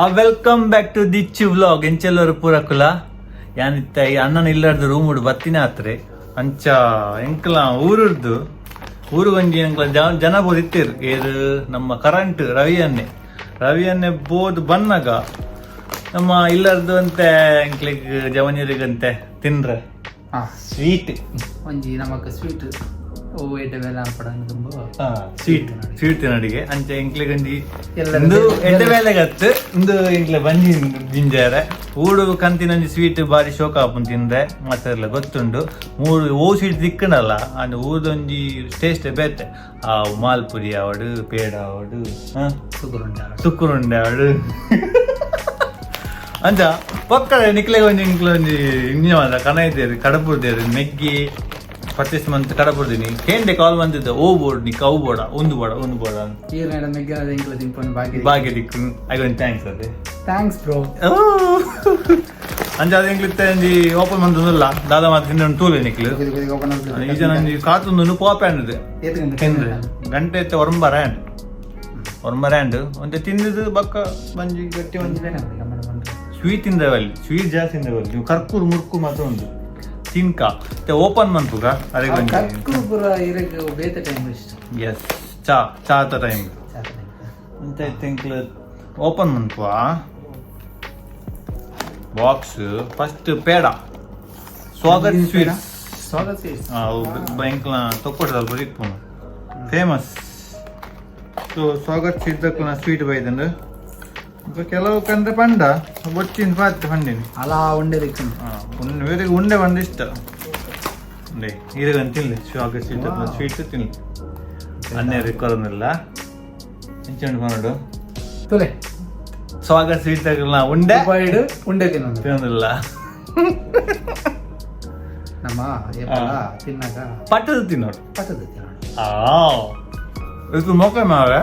Welcome back to Dichu vlog. ಎಂಚೆಲ್ಲರು ಪೂರಕುಲ? ಯಾನಿತ್ತ ಈ ಅಣ್ಣನ ಇಲ್ಲರ್ದು ರೂಮುಡು ಬತ್ತಿನ ಆತ್ರೆ. ಅಂಚ ಎಂಕಲ ಊರುರ್ದು ಊರುಗೊಂಜಿ ಎಂಕ್ಲ ಜನ ಬೋದ್ ಇತ್ತೇರು. ಏರು? ನಮ್ಮ ಕರೆಂಟ್ ರವಿಯನ್ನೇ. ರವಿಯನ್ನೇ ಬೋದ್ ಬನ್ನಗ ನಮ್ಮ ಇಲ್ಲರ್ದು ಅಂತೆ ಎಂಕ್ಲಿಗ್ ಜವನೀರಿಗಂತೆ ತಿನ್ರೆ ಸ್ವೀಟ್. ಒಂಜಿ ನಮಕ್ ಸ್ವೀಟ್ ಓ ಎಡ್ಡೆ ಬೇಲೆ ಅನ್ಪಡ ತುಂಬ. ಸ್ವೀಟ್, ಸ್ವೀಟ್ ತಿನ್ನಡಿಗೆ. ಅಂಚ ಎಂಕ್ಲಿಗೊಂಜಿ ಎಲ್ಲರ ಇಂದು ಎಡ್ಡೆ ಬೇಲೆಗತ್ತು. ಇಂದು ಎಂಕ್ಲೆ ಬಂಜಿ ಜಿಂಜಾರೆ. ಊಡು ಕಂತಿನೊಂಜಿ ಸ್ವೀಟ್ ಬಾರಿ ಶೋಕ ಆಪುಂಡು ತಿಂದ್ರೆ. ಮಾತೆರ್ಲ ಗೊತ್ತುಂಡು, ಮೂರು ಓ ಸ್ವೀಟ್ ತಿಕ್ಕಣಲ್ಲ ಅಂಡ್ ಊದೊಂಜಿ ಟೇಸ್ಟ್ ಬೇತೆ. ಆ ಮಾಲ್ಪುರಿ ಆವಡು, ಪೇಡ ಆವಡು, ಸುಗುರುಂಡ. ಸುಕ್ಕುರುಂಡೆ ಆವಡು. ಅಂಚ ಪಕ್ಕದ ನಿಕ್ಲೆಗ್ ಒಂಜಿ ಇಂಕ್ಲೆ ಒಂಜಿ ಇಂಜಿನ ಮಾತ್ರ ಕನ ಇದ್ದೇರು ಕಡಪುರ್ದೇರು. ಮೆಗ್ಗಿ ಪರ್ಚೇಸ್ ಮಂತ್ ಕಡಪುರ್ದಿನಿ. ಕೇಂಡೆ ಕಾಲ್ ಬಂದಿದ್ದೆ, ಓ ಬೋರ್ಡ್ ನಿಕ್ ಅವು ಬೋಡ, ಒಂದು ಬೋಡ, ಒಂದು ಬೋಡ ಅಂತ. ಈರ್ನ ಮೆಗ್ಗನ ಎಂಕ್ಲ ತಿನ್ಪೊಂದು ಬಾಕಿ. ಬಾಗಿ ದಿಕ್ಕು ಐಗೊಂದು thanks ಅದೇ. Thanks bro. ಅಂಚ ಅದು ಎಂಕ್ಲಿತ್ತೆ ಒಂಜಿ ಓಪನ್ ಮಂತೊಂದುಲ್ಲ. ದಾದ ಮಾತ ತಿಂದು ತೂಲೆ ನಿಕ್ಲು. ಈ ಜನ ಒಂಜಿ ಕಾತುಂದು ಪೋಪೆ ಅಂಡದೆ. ತಿಂದ್ರೆ ಗಂಟೆ ಇತ್ತೆ ಒರಂಬರ ಆಂಡ್ ಒರಂಬರ ಆಂಡ್ ಒಂತೆ ತಿಂದಿದ್ದು ಬಕ್ಕ ಬಂಜಿ ಗಟ್ಟಿ ಒಂಜಿ. ಸ್ವೀಟ್ ತಿಂದವಲ್ಲಿ, ಸ್ವೀಟ್ ಜಾಸ್ತಿ ತಿಂದವಲ್ಲಿ. ನೀವು ಕರ್ಕೂರು ಮುರ್ಕು ಮಾತ್ರ ಒಂದು ತಿನ್ಕ ಓಪನ್ ಮನ್ಪುಗ ಅದೇ ಒಂಜಿ. ಕರ್ಕುರು ಪೂರ ಇರಗ್ ಬೇತೆ ಟೈಮ್ ಇಷ್ಟ. ಎಸ್, ಚಾ ಚಾತ ಟೈಮ್ ಅಂತ. ತಿಂಕ್ಲು ಓಪನ್ ಮನ್ಪುವ ಬಾಕ್ಸ್. ಫಸ್ಟ್ ಪೇಡ, ಸ್ವಾಗತ್ ಸ್ವೀಟ್ಸ್. ಸ್ವಾಗತ್ ಸ್ವೀಟ್ಸ್. ಬ್ಯಾಂಕ್ನ ತೊಕ್ಕೊಟ್ಟದ ಬರೀಪುನು ಫೇಮಸ್. ಸೊ ಸ್ವಾಗತ್ ಸ್ವೀಟ್ ಸ್ವೀಟ್ ಬೈದಂಡು. ಕೆಲವು ಕಂದ್ರೆ ಪಂಡ ಬೊಚ್ಚಿನ ಪಾತ್ ಪಂಡಿನಿ. ಅಲ ಉಂಡೆ ದಿಕ್ಕುಂಡು. ಉಂಡೆ ಬೇರೆ ಉಂಡೆ ಪಂಡ ಇಷ್ಟ. ಉಂಡೆ ಈರಗನ್ ತಿನ್ಲಿ. ಸ್ವಾಗತ್ ಸ್ವೀಟ್ ಸ್ವೀಟ್ ತಿನ್ಲಿ. ಅನ್ನೇರು ಕೊರೊಂದಿಲ್ಲ. ಎಂಚ ಉಂಡು ಪನೊಡು? ತುಲೆ. ಸ್ವಾಗತ್ ಸ್ವೀಟ್ ಉಂಡೆ. ದುಬೈಡ್ ಉಂಡೆ ತಿನ್ನೊಂದು. ತಿನ್ನೋದಿಲ್ಲ. ನಮ್ಮ ಏಪಲ ತಿನ್ನಾಗ ಪಟ್ಟದ ತಿನ್ನೋಡು. ಪಟ್ಟದ ತಿನ್ನೋಡು. ಆ ಇದು ಮೊಕೆ ಮಾವೆ.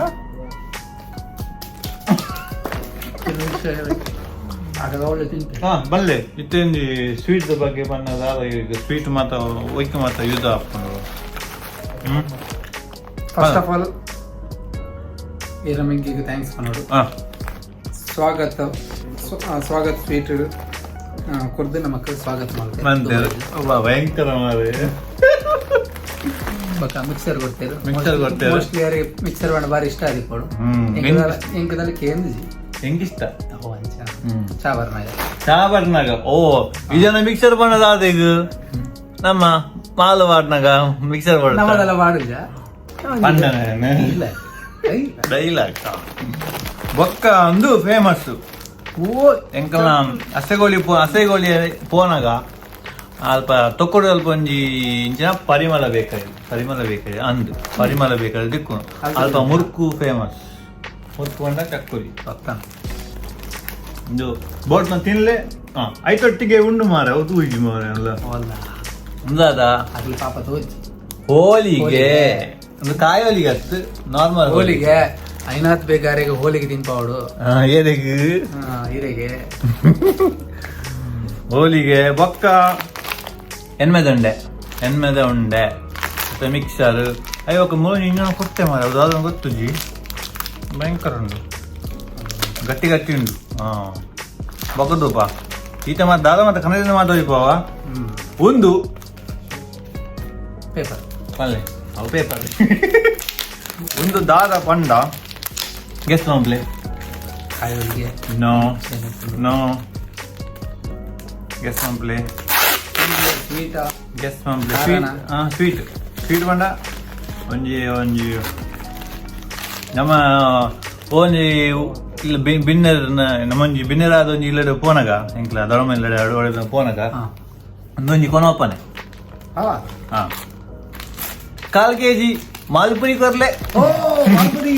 ಆಗ ಒಳ್ಳೆ ತಿಂತೆ. ಹಾ ಬಲ್ಲೆ. ಇತ್ತೊಂಜಿ ಸ್ವೀಟ್ ಬಗ್ಗೆ ಪನ್ನದ. ಈಗ ಸ್ವೀಟ್ ಮಾತ ಒಯ್ಕ ಮಾತ ಯೂಸ್ ಆಪುಂಡು. ಫಸ್ಟ್ ಆಫ್ ಆಲ್ ಈರ ಮೆಗ್ಗಿಗೆ thanks ಪನೋಡು. ಸ್ವಾಗತ ಸ್ವಾಗತ್ ಸ್ವೀಟ್ ಕೊರ್ದು ನಮಕ್ ಸ್ವಾಗತ ಮಂತೆ ಮಾಡ್ತೇವೆ. ಭಯಂಕರ ಮಾರೆ. ಬೊಕ ಮಿಕ್ಸರ್ ಕೊಡ್ತೇರು. Mixer ಕೊಡ್ತೇರು. ಮೋಸ್ಟ್ಲಿ ಯಾರಿಗೆ ಮಿಕ್ಸರ್ ಪಂಡ ಬಾರಿ ಇಷ್ಟ ಆದಿಪ್ಪೊಡು. ಎಂಕದಲ್ಲ ಕೇಂದ್ಜಿ. ಹೆಂಗಿಷ್ಟ? ಓ ಅಂಚ ಚಾವರ್ನಾಗ. ಚಾಬರ್ನಾಗ. ಓ ಇದನ್ನ ಮಿಕ್ಸರ್ ಬಣ್ಣದ ಆದ. ಈಗ ನಮ್ಮ ಮಾಲು ವಾರ್ಡ್ನಾಗ ಮಿಕ್ಸರ್ ಬಣ್ಣ. ನಮ್ಮದೆಲ್ಲ ಮಾಡುಜ. ಪಂಡನೆ. ಇಲ್ಲ. ಡೈಲಾಗ್. ಬೊಕ್ಕ ಒಂದು ಫೇಮಸ್. ಓ. ಎಂಕಲ್ನ ಅಸೆಗೋಳಿ ಪೋ ಅಸೆಗೋಳಿ ಪೋನಾಗ ಅಲ್ಪ ತೊಕ್ಕೊಡು ಅಲ್ಪ ಒಂಜಿ ಇಂಚಿನ ಪರಿಮಳ ಬೇಕಾಗಿ, ಪರಿಮಳ ಬೇಕಾಗಿ ಅಂದು ಪರಿಮಳ ಬೇಕಾಗಿ ದಿಕ್ಕು. ಅಲ್ಪ ಮುರ್ಕು ಫೇಮಸ್. ಮುರ್ಕು ಪಂಡ ಚಕ್ಕುಲಿ. ಪಕ್ಕ. ಇದು ಬೋಟ್ನ ತಿನ್ಲೆ. ಹಾ ಐತೊಟ್ಟಿಗೆ ಉಂಡು ಮಾರ, ಅವು ತೂಜಿ ಮಾರ ಅಲ್ಲ. ಅಲ್ಲ. ಅಂದಾದ. ಅದು ಪಾಪ ತೋಜಿ. ಹೋಲಿಗೆ ಒಂದು ಕಾಯಿ ಹೋಲಿಗೆ ಅತ್ತು ನಾರ್ಮಲ್. ಹೋಲಿಗೆ ಐನಾಥ್ ಬೇಕಾರಿಗೆ ಹೋಲಿಗೆ ತಿನ್ಪಾವಡು. ಏದೆಗ್? ಹಿರೇಗೆ. ಹೋಲಿಗೆ. ಬೊಕ್ಕ ಎನ್ಮೆದ ಉಂಡೆ, ಎನ್ಮೆದ ಉಂಡೆ ಮತ್ತೆ ಮಿಕ್ಸರ್. ಅಯ್ಯೋ ಮೂರು ಇನ್ನೊಂದು ಕೊಟ್ಟೆ ಮಾರ. ಅದು ಅದನ್ನು ಗೊತ್ತು ಜಿ. ಭಯಂಕರ ಉಂಟು, ಗಟ್ಟಿ ಗಟ್ಟಿ ಉಂಟು. ಹಾಂ ಬೊಕ್ಕದೂಪ ಈತ ಮಾತು ದಾದ ಮಾತ ಕನ್ನಡದಿಂದ ಮಾತಾಡಿಪವ. ಒಂದು ಪೇಪರ್. ಅಲ್ಲೇ ಅವು ಪೇಪರ್. ಒಂದು ದಾದ ಪಂಡ ಗೆಸ್ ಮಾಡ್ಲೆ. ಕಾಯಿ ಹೋಲಿಗೆ. ನೋ ನೋ, ಗೆಸ್ ಮಾಡ್ಲೆ. ಸ್ವೀಟ. ಗೆಸ್ ಮಾಡ್ಲೆ ಸ್ವೀಟ್. ಹಾಂ ಸ್ವೀಟ್, ಸ್ವೀಟ್ ಪಂಡ ಒಂಜಿ ಒಂಜಿ ನಮ್ಮ ಒಂಜಿ ಇಲ್ಲ ಬಿನ್ನೆರ್ ನಮ್ಮೊಂಜಿ ಬಿನ್ನೆರಾದ ಒಂಜಿ ಇಲ್ಲಡೆ ಪೋನಗ, ಎಂಕ್ಲ ದೊಡಮ ಇಲ್ಲಡೆ ಅಡು ಪೋನಗ ಒಂದೊಂಜಿ ಕೊನೋಪನೆ. ಹಾ ಕಾಲ್ ಕೆಜಿ ಮಾಲ್ಪುರಿ ಕೊರ್ಲೆ. ಓ ಮಾಲ್ಪುರಿ.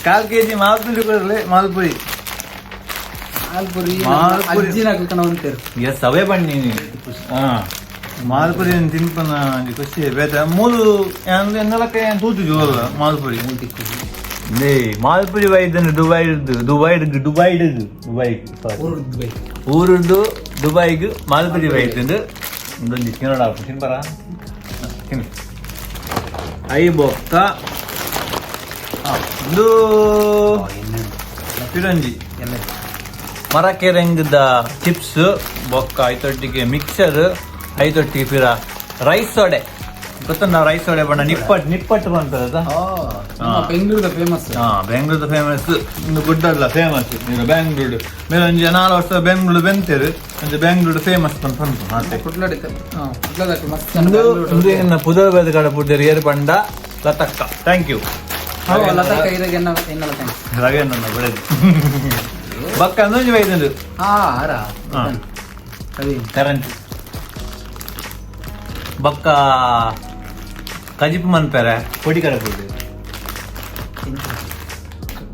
ಕಾಲ್ ಕೆಜಿ ಮಾಲ್ಪುರಿ ಕೊರ್ಲೆ, ಮಾಲ್ಪುರಿ. ಮಾಲ್ಪುರಿ. ಮಾಲ್ಪುರಿ. ಅಜ್ಜಿನ ಕಣ ಅಂತೀರು. ಎಸ್, ಅವೇ ಬನ್ನಿ. ಹಾ ಮಾಲ್ಪುರಿ ತಿನ್ಪನ ಒಂಜಿ ಖುಷಿ ಬೇತೆ. ಮೂಲು ಎನ್ನಲಕ್ಕ ತೂತು ಜೋರ ಮಾಲ್ಪುರಿ. ನೇ ಮಾಲ್ಪುರಿ ಬೈದನ್ ದುಬೈ ದುಬೈ ದುಬೈ ದುಬೈ. ಊರುದ್ದು ಬೈ. ಊರುದ್ದು ದುಬೈಗ್ ಮಾಲ್ಪುರಿ ಬೈತಂದು. ಒಂದೊಂದು ತಿನ್ನೋಣ ತಿನ್ಬಾರ ತಿನ್ನಿ. I ಬೊಕ್ಕ ಒಂದು ಪಿರಂಜಿ. ಎಲ್ಲ. ಮರಕೆರೆಂಗದ ಚಿಪ್ಸ್ ಬೊಕ್ಕ ಐತೊಟ್ಟಿಗೆ ಮಿಕ್ಸರ್ ಐತೊಟ್ಟಿಗೆ ಪಿರ ರೈಸ್ ವಡೆ ಗೊತ್ತ ನಾವು ರೈಸ್ ವಡೆ ಬಣ್ಣ ನಿಪ್ಪಟ್ಟು ನಿಪ್ಪಟ್ಟು ಬಂತದ. ನಮ್ಮ ಬೆಂಗಳೂರದ ಫೇಮಸ್. ಹಾ, ಬೆಂಗಳೂರು ಫೇಮಸ್. ಇಂದು ಗುಡ್ಡಲ್ಲ ಫೇಮಸ್ ಈಗ ಬ್ಯಾಂಗ್ಳೂರು ಮೇಲೆ. ಒಂಜಿ 4 ವರ್ಷ ಬೆಂಗಳೂರು ಬೆಂತೇರು, ಒಂಜಿ ಬೆಂಗಳೂರು ಫೇಮಸ್ ಪಂತ ಪನ್ಪು ಆತೆ. ಕುಡ್ಲಡಿ ಕುಡ್ಲದಕ್ಕೆ ಮಸ್ತ್. ಇಂದು ಇಂದು ಎನ್ನ ಪುದರ್ ಬೇದ ಕಡೆ ಪುಡ್ದೇರು ಏರು ಪಂಡ ಲತಕ್ಕ, thank you. ಲತಕ್ಕ ಇರಗೆ ಎನ್ನ ಎನ್ನಲ thanks. ರವಿ ಅನ್ನ ಬರೆದು ಬಕ್ಕ ಅಂದೊಂಜಿ ಬೈದಂದು. ಹಾ ಆರ. ಹಾ. ರವಿ. ಕರೆಂಟ್ ಬಕ್ಕ ಕಜಿಪು ಮನ್ಪೆರೆ ಪೊಡಿ ಕಡೆ ಪುಡಿ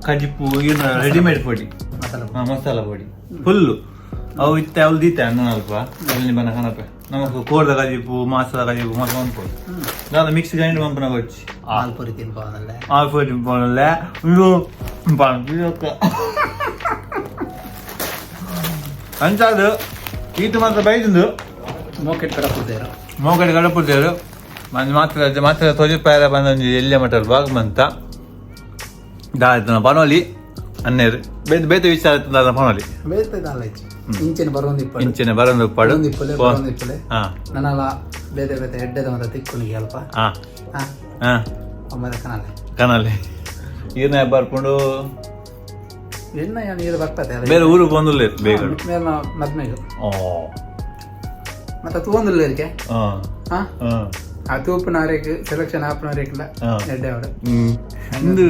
ಕಜಿಪು ಏನು ರೆಡಿಮೇಡ್ ಪೊಡಿ. ಮಸಾಲ. ಹಾ, ಮಸಾಲ ಪೊಡಿ ಫುಲ್ಲು ಅವು ಇತ್ತೆ ಅವ್ಲು ದೀತೆ ಅನ್ನ ಅಲ್ಪ ಅಲ್ಲಿ ಬನ ಕನಪೆ ನಮಕ್ ಕೋರ್ದ ಕಜಿಪು ಮಾಸದ ಕಜಿಪು ಮಾಸ ಮನ್ಪೊಡು ದಾದ ಮಿಕ್ಸ್ ಗ್ರೈಂಡ್ ಮಂಪನ ಕೊಚ್ಚಿ. ಹಾಲ್ ಪುರಿ ತಿನ್ಬೋದಲ್ಲೇ. ಆ ಪೊಡಿ ಪೊಡಲೆ ಇದು ಅಂಚಾದು ಈತ ಮಾತ್ರ ಬೈದಿಂದು. ಮೋಕೆಟ್ ಕಡ ಕೊಡ್ತೇರು. ಮೋಗಡೆ ಗಡಪುದೇರು ಮಂಜು ಮಾತ್ರ ಮಾತ್ರ ತೊಜಪಾಯ ಬಂದೊಂಜಿ ಎಲ್ಯ ಮಟಲ್ ಬಾಗ್ ಬಂತ ದಾದ ಪನೋಲಿ ಅನ್ನೇರು ಬೇತೆ ಬೇತೆ ವಿಚಾರ ದಾದ ಪನೋಲಿ. ಬೇತೆ ದಾಲ ಹೆಚ್ಚು ಇಂಚಿನ ಬರೋಂದು ಇಪ್ಪಡು. ಇಂಚಿನ ಬರಂದು ಉಪ್ಪಾಡು. ಬರೋಂದು ಇಪ್ಪಲೆ ಬರೋಂದು ಇಪ್ಪಲೆ. ಹಾ. ನನಲ ಬೇತೆ ಬೇತೆ ಎಡ್ಡೆದ ಮಾತ್ರ ತಿಕ್ಕುನಿಗೆ ಅಲ್ಪ. ಹಾ. ಹಾ. ಹಾ. ಒಮ್ಮೆ ಕನಾಲೆ. ಕನಾಲೆ ಈರ್ನ ಬರ್ಕೊಂಡು. ಎಣ್ಣ ಏನು ನೀರು ಬರ್ತದೆ ಅಲ್ಲ. ಬೇರೆ ಊರು ಬಂದಿಲ್ಲ ಬೇಗ. ಮೇಲೆ ಮದ್ಮೆಗೆ. ಓ. ಮತ್ತೆ ತೂವೊಂದಿಲ್ಲ ಇರಿಕೆ. ಹಾ. ಹಾ. ಹಾ. ಆ ತೂಪುನ ಸೆಲೆಕ್ಷನ್ ಆಪುನ ಹಾ. ಎಡ್ಡೆ ಅವಡು. ಹ್ಮ್. ಇಂದು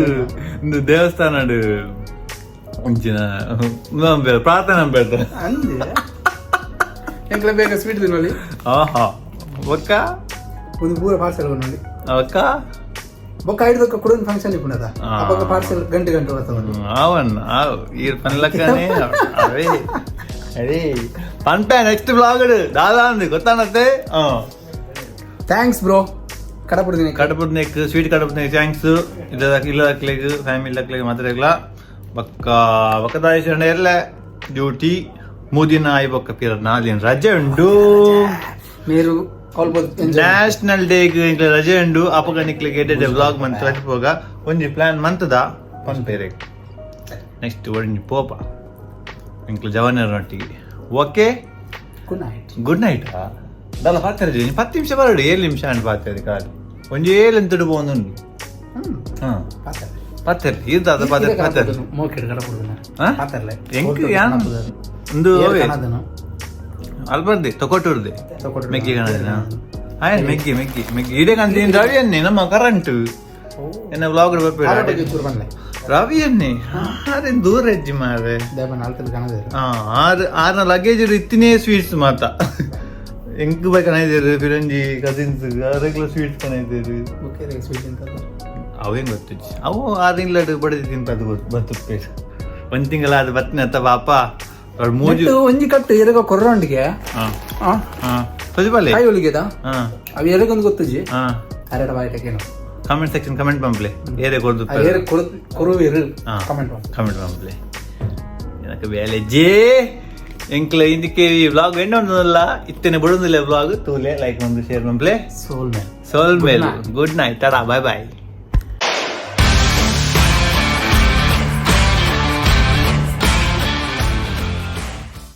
ಇಂದು ದೇವಸ್ಥಾನ ಒಂಚಿನ ಪ್ರಾರ್ಥನೆ ನಂಬೇಡ್ತಾರೆ. ಅಂದೆ ಎಂಕ್ಲ ಬೇಗ ಸ್ವೀಟ್ ತಿನ್ನೋಲಿ. ಆಹಾ ಒಕ್ಕ. ಒಂದು ಪೂರ ಪಾರ್ಸೆಲ್ ನೋಡಿ. ಒಕ್ಕ. ಬೊಕ್ಕ ಐದು ಕುಡನ್ ಫಂಕ್ಷನ್ ಇಪ್ಪುನದ. ಆ. ಅಪ್ಪಗ ಪಾರ್ಸೆಲ್ ಗಂಟೆ ಗಂಟೆ ಬರ್ತವೆ. ಅವನ್ ಆವ್ ಈರ್ ಪನ್ಲಕ್ಕನೆ ಅವೇ ಅರೇ ಪನ್ಪೆ ನೆಕ್ಸ್ಟ್ ಬ್ಲಾಗ್ ದಾದಾ ಅಂದು ಗೊತ್ತಾನತ್ತೆ. Thanks bro ಕಡಪುಡ್ದಿನಿ. ಕಡಪುಡ್ನೇಕ್ ಸ್ವೀಟ್ ಕಡಪುಡ್ನೇಕ್ thanks. ಇಲ್ಲ ಇಲ್ಲದಕ್ಲೆಗ್ ಫ್ಯಾಮಿಲಿ ದಕ್ಲೆಗ್ ಮಾತ್ರೆಗ್ಲ ಬಕ್ಕ ಬಕ್ಕದಾಯ ಎಲ್ಲ ಡ್ಯೂಟಿ ಮೂದಿನ ಆಯಿ ಬೊಕ್ಕ ಪಿರ 4 ದಿನ ರಜೆ ಉಂಡು. ನೀರು ಆಲ್ ಎಂಜಾಯ್. ನ್ಯಾಷನಲ್ ಡೇಗ್ ಇಂಕ್ಲೆ ರಜೆ ಉಂಡು. ಅಪಗ ನಿಕ್ಲೆಗ್ ಎಡ್ಡೆ ಬ್ಲಾಗ್ ಮಂತ್ ರಜೆ ಪೋಗ ಒಂಜಿ ಪ್ಲಾನ್ ಮಂತದ ಪನ್ಪೇರೆ. ನೆಕ್ಸ್ಟ್ ಒಂಜಿ ಪೋಪ ಇಂಕ್ಲೆ ಜವನರೊಟ್ಟಿಗೆ, okay. Good night. Good night ದಲ್ಲ ಪಾತ್ರೆ 10 ನಿಮಿಷ ಬರಡು 7 ನಿಮಿಷ ಅಂಡ್ ಪಾತ್ರೆ ಖಾಲಿ ಒಂಜಿ ಏಳು ಎಂತಡು ಪೋಂದುಂಡು. ಹ್ಮ್. ಹಾಂ. ಪಾತ್ರೆ. ಪಾತ್ರೆ ಇರ್ದಾದ ಪಾತ್ರೆ ಪಾತ್ರೆ. ಮೋಕೆಟ್ ಕಡಪುಡ್ದಿನ. ಹಾ? ಪಾತ್ರೆ. ಎಂಕ್ ಯಾನ್ ಒಂದು ಅವೇ ಅಲ್ಬರ್ದೆ ತೊಕೊಟುರ್ದೆ ಮೆಗ್ಗಿ ಕಣದಿನ ಆಯ್ ಮೆಗ್ಗಿ ಮೆಗ್ಗಿ ಮೆಗ್ಗಿ ಇಡೇ ಕಂತೀನಿ ರವಿ ಅನ್ನಿ ನಮ್ಮ ಕರೆಂಟ್ ಎನ್ನ ಬ್ಲಾಗ್ ಬರ್ಬೇಡ. ರವಿ ಅನ್ನಿ ಆರೆ ದೂರ ಹೆಜ್ಜಿ ಮಾರೆ. ಹಾ ಆರು ಆರ್ನ ಲಗೇಜ್ ಇತ್ತಿನೇ ಸ್ವೀಟ್ಸ್ ಮಾತ ಎಂಕ್ ಬೈ ಕಣೈದೇರು ಫಿರಂಜಿ ಕಸಿನ್ಸ್ ರೆಗ್ಯುಲರ್ ಸ್ವೀಟ್ಸ್ ಕಣೈದೇರು. ಅವೇನು ಗೊತ್ತಿಜ್ಜಿ ಅವು 6 ತಿಂಗಳು ಬಡಿದು ತಿಂತದ್ದು ಗೊತ್ತು ಬರ್ತುಪ್ಪೇರು ಒಂದು ತಿಂಗಳಾದ ಬತ್ತಿನ ಅತ್ತ ಪಾಪ ಅವ್ರ ಮೂಜು. ಒಂಜಿ ಕಟ್ಟು ಎರಗ ಕೊರ್ರೊಂಡಿಗೆ. ಹಾಂ ಹಾಂ ತೊಜಬಲ್ಲೆ. ಕಾಯಿ ಒಲಿಗೆದ. ಹಾಂ. ಅವು ಎರಗೊಂದು ಗೊತ್ತುಜಿ. ಹಾಂ. ಅರೆಡ ಬಾಯಿಟಕೇನು. ಕಮೆಂಟ್ ಸೆಕ್ಷನ್ ಕಮೆಂಟ್ ಪಂಪ್ಲೆ ಏರೆ ಕೊರ್ದು. ಏರು ಕೊರು ಕೊರುವಿರು. ಹಾ. ಕಮೆಂಟ್. ಕಮೆಂಟ್ ಪಂಪ್ಲೆ ಏನಕ್ಕೆ ಬೇಲೆ ಜೇ ಎಂಕ್ಲ ಇಂದಿಕೆ ಈ ವ್ಲಾಗ್ ಎಣ್ಣೊಂದಲ್ಲ ಇತ್ತನೆ ಬಡೊಂದಿಲ್ಲ ವ್ಲಾಗ್ ತೂಲೆ ಲೈಕ್ ಒಂದು ಶೇರ್ ಮಂಪ್ಲೆ. ಸೋಲ್ ಮೇಲ್. ಸೋಲ್ ಮೇಲ್ good night tata bye bye.